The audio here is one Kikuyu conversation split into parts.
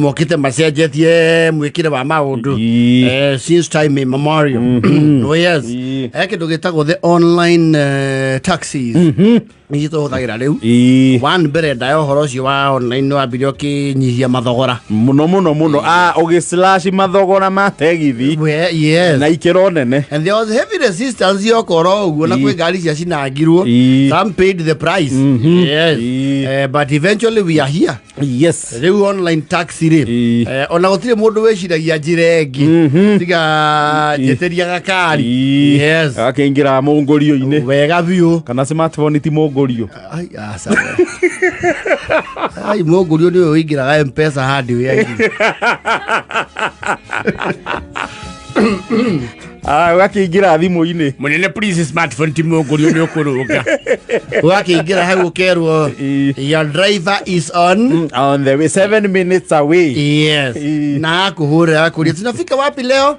mokĩte macenjetie mwĩkĩre wa maũndũ since time immemorial. Oh, yes. He kĩndũ gĩtagwo the online taxis ici tũhũthagĩra rĩu. One mbere ndaya ũhoro ũcio wa online nĩ wambire ũkĩnyihia mathogora. Muno muno muno, ũgĩ slash mathogora ma tegithi Yes. na ikĩro nene. And there was heavy resistance yokorwo ũguo na kwĩ ngari ciacinangirwo. Some paid the price. Yes. But eventually we are here. Rĩu online taxi rĩ, ona gũtirĩ mũndũ wĩciragia njĩra ĩngĩ tiga njĩtĩria gakari. Yes. Akĩingĩra mũngũrio-inĩ. Wega biũ. Kana smartphone ti mũngũrio? Ai, aca we. Ai, mũngũrio nĩwe ũingĩraga Mpesa hardware-inĩ. Ah, ũgakĩingĩra thimũ-inĩ. Mũnene, please, smartphone ti mũngũrio, nĩ ũkũrũnga. Ũgakĩingĩra hau ũkerwo your driver is on On the way, 7 minutes away. Yes. Na akũhũrĩra akũria, "Tunafika wapi leo?"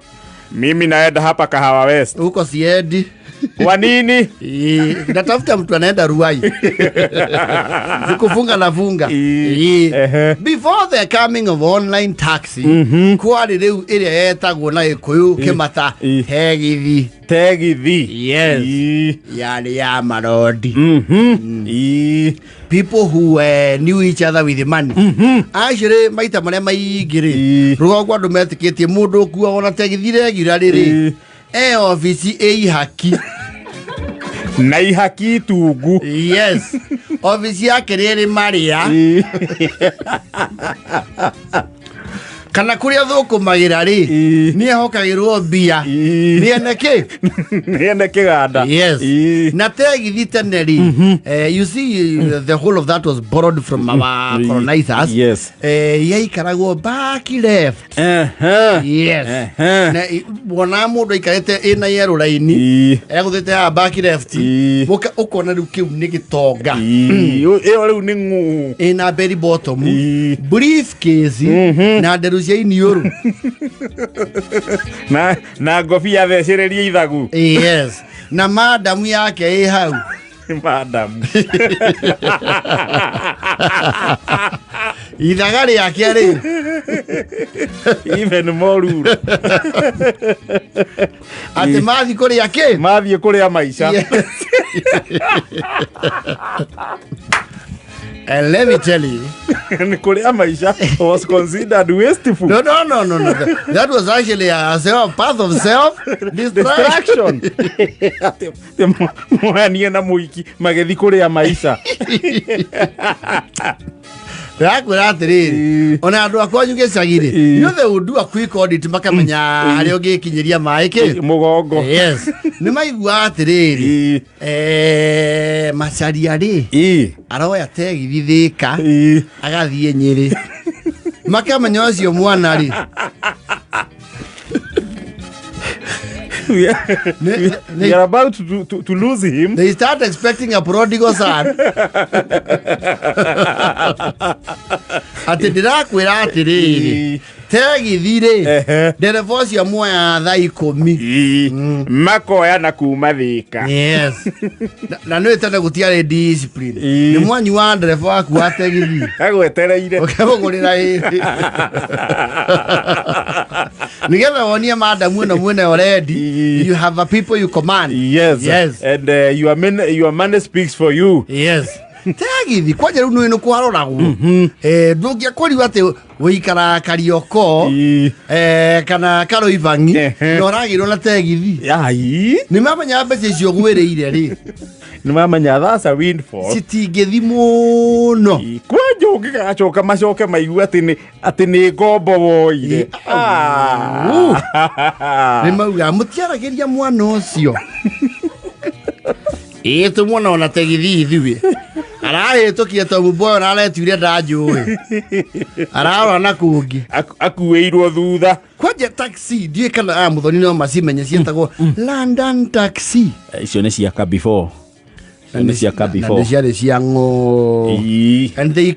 "Mimi naenda hapa Kahawa West." "Huko siendi." "Kwa nini?" "Natafuta mtu anaenda Ruai. Sikufunga, nafunga." Before the coming of online taxi, kwarĩ rĩu ĩrĩa yetagwo na Gĩkũyũ kĩmata tegithi. Tegithi. Yes. Yarĩ ya marondi. People who knew each other with money. Actually, maita marĩa maingĩ rĩ, rũgongo andũ metĩkĩtie mũndũ ũkuagwo na tegithi regular rĩ, e obici ĩ ihaki. Na ihaki itungu. Yes, obici yake rĩrĩ marĩa kana kũrĩa thũkũmagĩra rĩ, nĩ ehokagĩrwo mbia nĩ ene kĩ. Nĩ ene kĩganda. Yes. Na tegithi tene rĩ, you see, the whole of that was borrowed from our colonizers. Yaikaragwo back left. Yes. Na wona mũndũ aikarĩte ĩna yerũ raini egũthĩte haha back left. Ũkona rĩu kĩu nĩ gĩtonga. Ĩyo rĩu nĩ ng'ũ. Ĩna bell bottom, briefcase na nderu cia iniũrũ. Na ngobia thecererie ithagu. Yes, na madamu yake ĩ hau. Madam. Ithaga rĩake rĩ. Even more rule. Atĩ mathi kũrĩa kĩ. Mathiĩ kũrĩa maica. Yes. And let me tell you, Nĩ kũrĩa maica was considered wasteful. No, no, no, no, no. That was actually a self path of self destruction. Destruction. Atĩ moyanie na mũiki magĩthi kũrĩa maica. Ndĩrakwĩra atĩrĩrĩ, ona andũ akwanyu gĩcagi-rĩ, you know they would do a quick audit makamenya harĩa ũngĩkinyĩria maĩ kĩ mũgongo. Yes, nĩ maiguaga atĩrĩrĩ, Macharia rĩ, aroya tegithi Thĩka agathiĩ Nyĩrĩ, makamenya ũcio mwana rĩ. We are about to lose him. They start expecting a prodigal son. Atĩ ndĩrakwĩra atĩrĩrĩ, tegithi rĩ, ndereba ũcio muoya thaa 10. Makoya na kuma Thĩka. Yes. Na nĩ tene gũtiarĩ discipline. Nĩ mwanyu wa ndereba waku wa tegithi. Agwetereire. Ũkĩmũgũrĩra ĩrĩ nĩgetha wonie madamu ĩno mwene already you have a people you command. Yes. And your money speaks for you. Yes, tegithi kwanja rĩu nĩ kwaroragwo. Ndũngĩakorirwo atĩ wĩikaraga Karioko kana Karoibang'i na ũragĩrwo na tegithi. Ai. Nĩ mamenya mbeca icio gwĩrĩire rĩ. Nĩ mamenya that's a windfall. Citingĩthi mũno. Kwanja ũngĩgacoka macoke maigue atĩ nĩ ngombo woire. Ah. Nĩ maugaga mũtiaragĩria mwana ũcio, ĩĩ tũmwona ona tegithi ithuĩ arahĩtũkia tomboyo na aretuire ndanjũĩ ararora na kũngĩ. Akuĩirwo thutha. Kwanja taxi, ndiũĩ kana aya mũthoni no macimenye, ciĩtagwo London taxi. Icio nĩ ciaka before. Nĩ cia Kabi Na four. nĩ ciarĩ cia ng'o. Ii. And they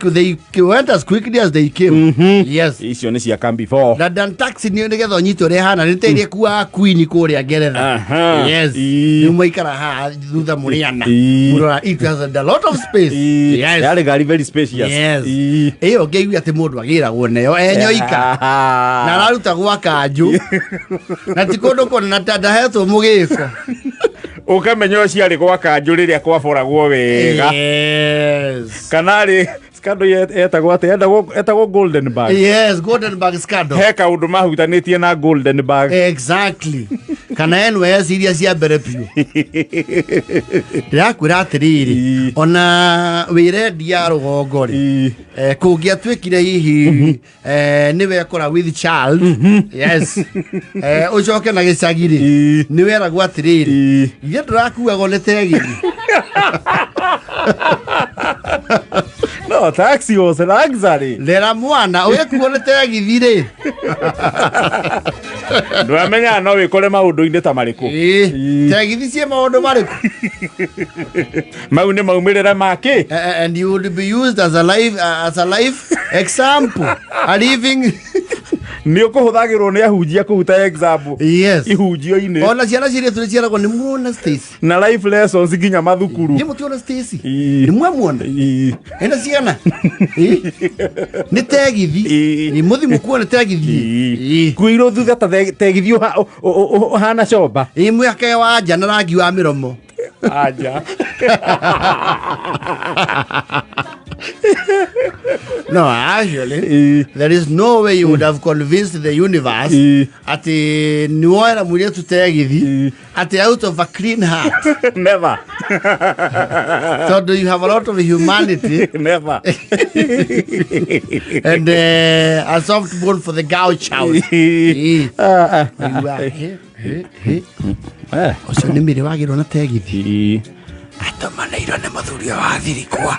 went as quickly as they came. Yes. Icio nĩ cia kambi 4. London taxi nĩ nĩgetha ũnyite ũrĩa ĩhana nĩ ta iria ĩkuaga queen kũrĩa Ngeretha. Yes. Rĩu mwaikara haha thutha mũrĩ ana. Mũrora it has a lot of space. Yes. Yarĩ ngari very spacious. Yes. Ĩyo ngĩigua atĩ mũndũ agĩragwo nayo enyoika na araruta gwa kanjũ na ti kũndũ kũnene na ta ndahetwo mũgĩko. Ũkamenya ũcio ciarĩ gwa kanjũ rĩrĩa kwaboragwo wega. Yes. Kana rĩ scandal etagwo atĩa? Etagwo Golden Bag. Yes, Golden Bag scandal. He kaũndũ mahutanĩtie na Golden Bag. Exactly. Kana NYS iria cia mbere biũ. Ndĩrakwĩra atĩrĩrĩ, ona wĩrendia rũgongo rĩ, kũngĩatuĩkire hihi nĩ wekora with child, yes, ũcoke na gĩcagi rĩ, nĩ weragwo atĩrĩrĩ, ithuĩ ndũrakuagwo nĩ tegithi. No, taxi was luxury. Rera mwana ũgĩkuo nĩ tegithi rĩ. Ndwamenyaga no wĩkore maũndũ-inĩ ta marĩkũ. Tegithi ciĩ maũndũ marĩkũ? Mau nĩ maumĩrĩra ma kĩ? And you would be used as a life example, a living. Nĩ ũkũhũthagĩrwo nĩ ahunjia kũruta example. Ihunjio-inĩ. Ona ciana cirĩtu nĩ ciaragwo nĩ muona Stacy. Na life lessons nginya mathukuru. Nĩ mũtiona Stacy? Nĩ mwamuona? Ena ciana? Ĩ. Nĩ tegithi. Ĩ, mũthi mũkuo nĩ tegithi. Ĩ. Kuirwo thutha ta tegithi ũhana comba. Ĩ, mwĩhake wa nja na rangi wa mĩromo. Anja. No, actually, there is no way you would have convinced the universe atĩ nĩ woera mũirĩtu tegithi atĩ out of a clean heart. Never. Tondũ you have a lot of humanity. Never. And a soft bone for the girl child. Waigua, he, he, he. Ũcio nĩ mĩrĩ wagĩrwo na tegithi. Atũmanĩirwo nĩ mũthuri ũyũ wa thirikwa.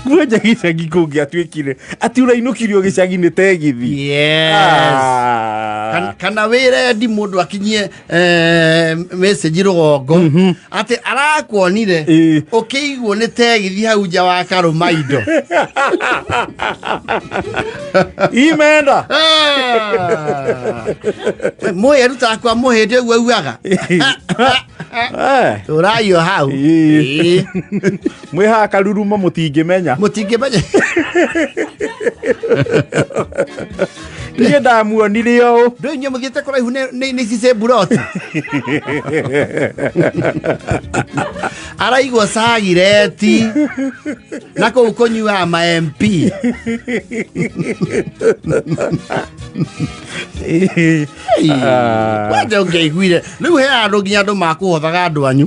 Kuonja gĩcagi kũngĩatuĩkire atĩ ũrainũkirio gĩcagi nĩ tegithi. Yes. Kana wĩrendi mũndũ akinyie message rũgongo atĩ arakuonire ũkĩiguo nĩ tegithi hau nja wa karũma indo. Imenda. Mũĩ arutaga kwa mũhĩndĩ ũguo augaga. Tũraio hau. Mwĩ haha karurumo mũtingĩmenya. Mũtingĩmenya. Niĩ ndamuonire ũũ. Ndũĩ inyuĩ mũthiĩte kũraihu nĩ ici ciĩ mburoti. Araigua cagireti na kũu kũnyuaga ma MP. Kwanja ũngĩaiguire rĩu he andũ nginya andũ makũhothaga andũ anyu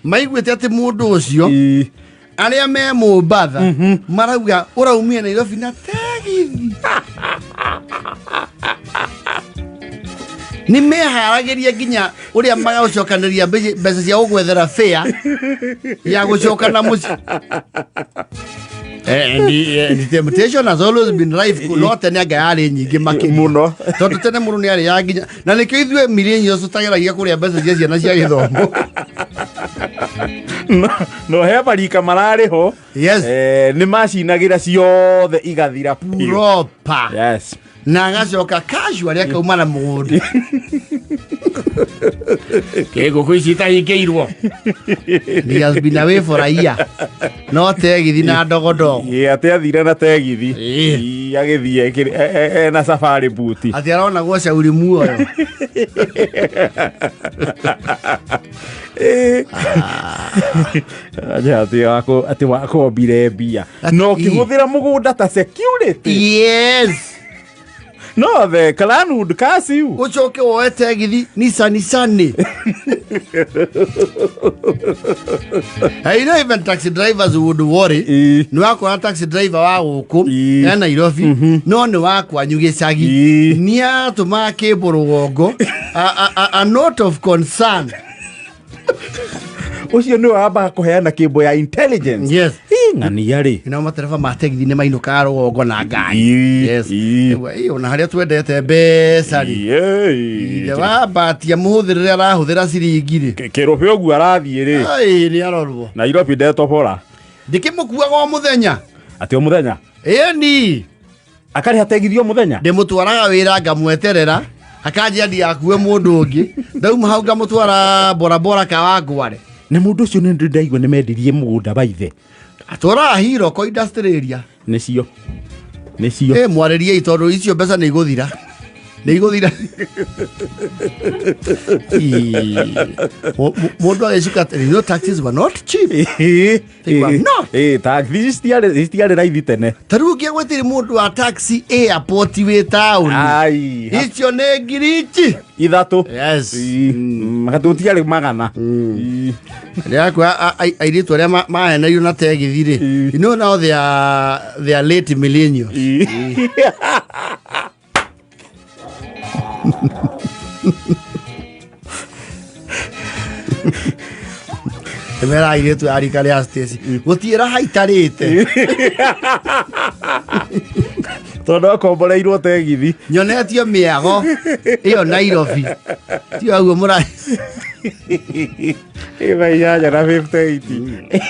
maiguĩte atĩ mũndũ ũcio arĩa me Mombatha marauga ũraumire Nairobi na tegithi nĩ meharagĩria nginya ũrĩa magagũcokanĩria mbeca cia gũgwethera fare ya gũcoka na mũciĩ. And the temptation has always been rife no tene anga yarĩ nyingĩ makĩria. Mũno. Tondũ tene mũndũ nĩ arĩaga nginya na nĩkĩo ithuĩ millennials tũtageragia kũrĩa mbeca cia ciana cia gĩthomo. No he marika mararĩ ho. Yes. Nĩ macinagĩra ciothe igathira biũ. Proper. Yes. Na agacoka casual akauma na mũgũnda kĩ ngũkũ ici itahingĩirwo. He has been away for a year no tegithi na ndogondogo. Ĩ, atĩ athire na tegithi. Ĩ, agĩthiĩ ena safari buti. Atĩ aronagwo cauri muoyo. Ĩ. Aja, atĩ wakombire mbia na ũkĩhũthĩra mũgũnda ta security. Yes. No the clan would curse you. Ũcoke woe tegithi Nissan Sunny. I know even taxi drivers would worry. Nĩ wakora taxi driver wa gũkũ e Nairobi no nĩ wa kwanyu gĩcagi nĩ atũmaga kĩmbo rũgongo a note of concern. Ũcio nĩwe wambaga kũheana kĩmbo ya intelligence. Yes. Hii. Ng'ania rĩ. Nao matereba ma tegithi nĩ mainũkaga rũgongo na ngari. Yes. Ĩwe, ona harĩa twendete mbeca rĩ, ithe wa mbatia mũhũthĩrĩre arahũthĩra ciringi rĩ. Kĩrũbĩ ũguo arathiĩ rĩ. Ai, nĩ arorwo. Nairobi ndetobora. Ndĩkĩmũkuaga o mũthenya. Atĩ o mũthenya? Ĩni. Akarĩha tegithi o mũthenya? Ndĩmũtwaraga wĩra ngamweterera akanjia ndigakue mũndũ ũngĩ, ndauma hau ngamũtwara borabora Kawangware. Na mũndũ ũcio nĩ ndaigua nĩ mendirie mũgũnda wa ithe. Atwaraga Hiroko industrial area. Nĩcio. Nĩcio. Ĩ mwarĩriei tondũ icio mbeca nĩ igũthira. Nĩ igũthira. Mũndũ agĩcuka atĩ, you know taxes were not cheap. They were not. Taxi citiarĩ raithi tene. Ta rĩu ũngĩagwetire mũndũ wa taxi airport wĩ taũni. Ai. Icio nĩ ngiri ici. Ithatũ. Yes. Gatiarĩ magana. Rĩakwa airĩtu arĩa mahenagio na tegithi rĩ. You know now they are late millennials. Mera airĩtu a rika rĩa Stacy gũtirĩ raha itarĩte. Tondũ akomboreirwo tegithi. Nyonetio mĩago ĩyo Nairobi tio aguo mũra Thaa 8 na 58.